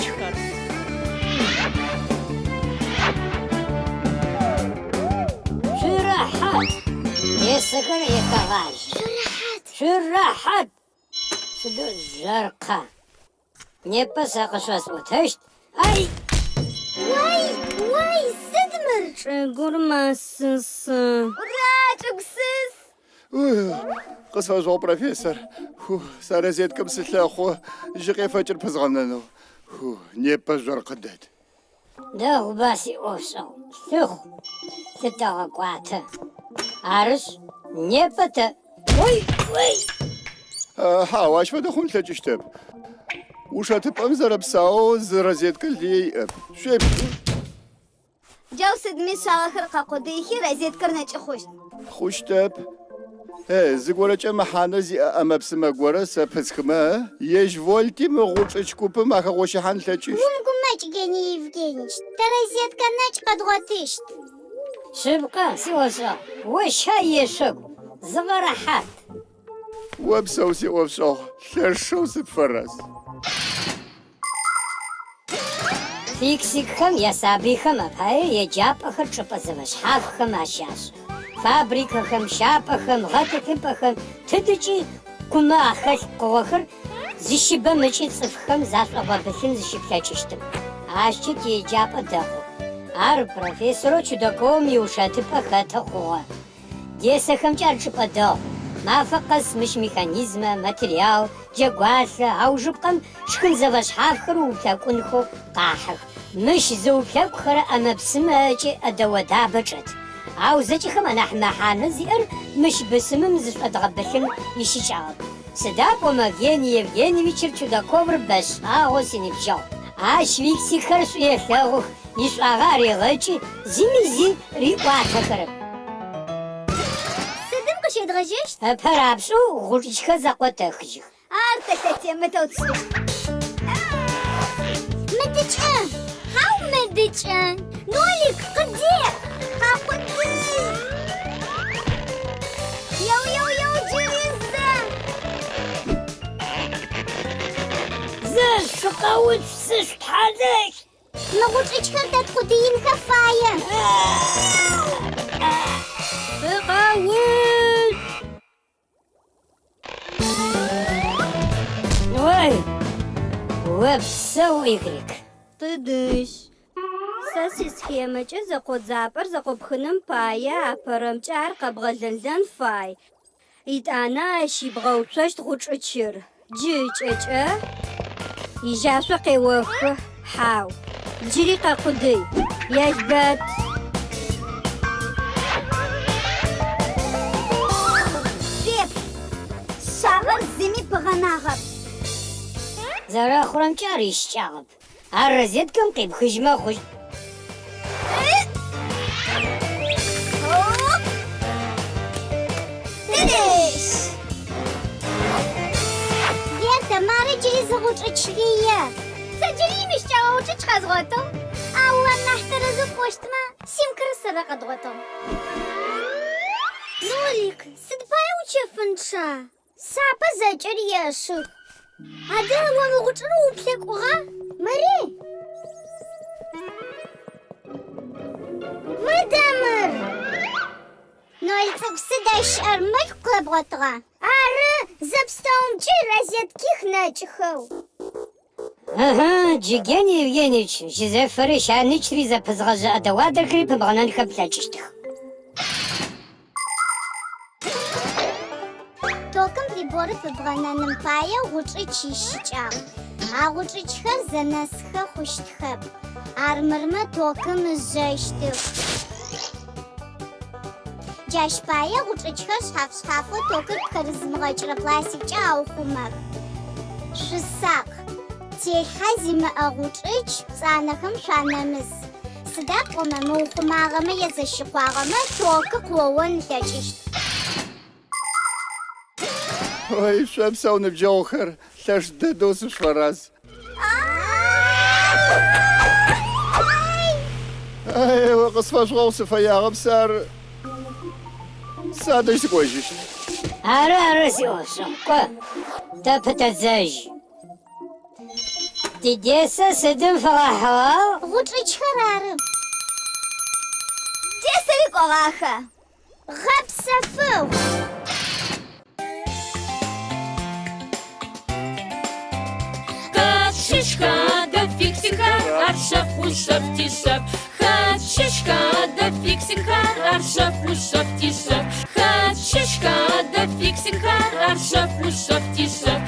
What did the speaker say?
гъучӏычхэр. Шъурэхьат! Десэхэр етэгъажьэ. Шъурэхьат! Шъурэхьат! Сыдэу жъоркъа! Непэ сэ къышъосӏотэщт. Ай! Уай! Уай! Сыд мыр? Чӏыгур мэсысы. Ура! Чӏыгу сыс! Къысфэжъугъэгъу, профессор. Ху, сэ розеткэм сылъэхъу, жьы къефэкӏыр пызгъэнэнэу. Ху, непэ жъоркъы дэд. Дэгъуба сиӏофшӏэгъу, лъыхъу, лъытэгъэкӏуатэ. Арышъ, непэ тэ. Ой, ой! Хьау, ащ фэдэ хъун ылъэкӏыщтэп. Ушэтыпӏэм зэрэпсаоу зы розеткэ лые иӏэп. Шъуеплъ. Джау сыдми шъагъэхэр къакъудыйхи, розеткэр нэкӏы хъущт. Хъущтэп. Э, зыгорэкӏэ мэхьанэ зиӏэ ӏэмэ-псымэ горэ сэ пысхымэ, ежь вольти мы гъучӏыч купым ахэгъощыхьан ылъэкӏыщт. Умыгумэкӏ, Гений Евгеньевич, тэ розеткэ нэкӏ къэдгъотыщт. Шъыпкъэ, сиӏофшӏэгъу, о щай ешъогу, зыгъэрэхьат. Опсэу, сиӏофшӏэгъу, лъэшэу сыпфэраз. Фиксикхэм ясабыйхэм апае еджапӏэхэр чӏыпӏэ зэфэшъхьафхэм ащашӏых. Фабрикэхэм, щапӏэхэм, гъэтӏылъыпӏэхэм, тыдыкӏи кумэ ахэлъ пкъыгъохэр зыщыбэм ыкӏи цӏыфхэм зашӏобгъэбылъын зыщыплъэкӏыщтым. Ащкӏэ тиеджапӏэ дэгъу. Ар профессорэу Чудаковым иушэтыпӏэ хэты хъугъэ. Десэхэмкӏэ ар чӏыпӏэ дэгъу. Мафэ къэс мыщ механизмэ, материал, джэгуалъэ, аужыпкъэм шхын зэфэшъхьафхэр ууплъэкӏунхэу къахьых. Мыщ зыуплъэкӏухэрэ ӏэмэ-псымэ ыкӏи ӏэдэ-одабэ чӏэт. Ау зэкӏэхэм анахь мэхьанэ зиӏэр мыщ бысымым зышӏодгъэбылъын ищыкӏагъэп. Сыда пӏомэ Гений Евгеньевичыр Чудаковыр бэшӏагъэу синыбджэгъу. Ащ фиксикхэр шӏу елъэгъух, Ишӏуагъэ арегъэкӏы, зыми зи риӏуатэхэрэп. Сыдым къыщедгъэжьэщт? Ыпэ рапшӏэу гъучӏычхэр зэкъотэхыжьых. Ар тэ лъэтемытэу тшӏыщт. Мыдыкӏэ! Хьау, мыдыкӏэ! Нолик, къыдеӏ! Къакъудый! Еу-еу-еу, джыри зэ! Зэ шъукъэуцу, сышъутхьалэщт! Мы гъучӏычхэр тэ ткъудыинхэ фае. Шъукъэуцу! Ой, опсэу, Игорек. Тыдыщ. Сэ сисхемэкӏэ зэкъодзапӏэр зэкъопхыным пае апэрэмкӏэ ар къэбгъэлэнлэн фай. Етӏанэ ащ ибгъэуцощт гъучӏычыр. Джы ыкӏэкӏэ ижьашъо къеохы. Хьау, джыри къэкъудый. Елбэт! Шъуеплъ! Шъагъэр зыми пыгъэнагъэп. Зэрэхъурэмкӏэ ар ищыкӏагъэп. Ар розеткэм къипхыжьмэ хъущт. Вета, мары джыри зы гъучӏыч лые. Сэ джыри имыщыкӏэгъэ гъучӏыч къэзгъотыгъ. Ау анахь тэрэзэу пӏощтмэ, Симкэрэ сэрэ къэдгъотыгъ. Нолик, сыд пае учэфынчъа? Сапэ зэкӏэри ешых. Адэ о мы гъучӏыр ууплъэкӏугъа? Мыри? Мыдэ мыр! Ноль цӏыкӏу сыда щыӏэр мылъку къэбгъотыгъа? Ары, зэпстэумкӏи розетких нэкӏыхэу. Ыхьы, джы Гений Евгеньевич, жьызефэри, щайнычри зэпызгъэжъэ ӏэдэ-уадэхэри пыбгъэнэнхэ плъэкӏыщтых. Токым приборыр пыбгъэнэным пае гъучӏыч ищыкӏагъ. А гъучӏычхэр зэнэсхэ хъущтхэп, армырмэ токым ыжъэщтых. Джащ пае гъучӏычхэр шъхьаф-шъхьафэу токыр пхырызымыгъэкӏырэ пластиккӏэ аухъумэх. Шъусакъ! Телъхьэ зимыӏэ гъучӏыч пцӏанэхэм шъуанэмыс. Сыда пӏомэ мыухъумагъэмэ е зэщыкъуагъэмэ токы къыоон ылъэкӏыщт. Ой, шъопсэу ныбджэгъухэр, лъэш дэдэу сышъуфэраз. Ай, къысфэжъугъэгъу сыфэягъэп сэ ар. Садэжь сыкӏожьыщт. Ары, ары, сиӏофшӏэгъу, кӏо, тэ пытэдзэжь. Тидесэ сыдым фэгъэхьыгъа? Гъучӏычхэр ары. Десэри кӏогъахэ. Гъэпсэфыгъу. Хэт щыщха адэ фиксикхэр, ар шъэф ушъэф тишъэф. Хэт щыщха адэ фиксикхэр, ар шъэф ушъэф тишъэф. Хэт щыщха адэ фиксикхэр, ар шъэф ушъэф тишъэф.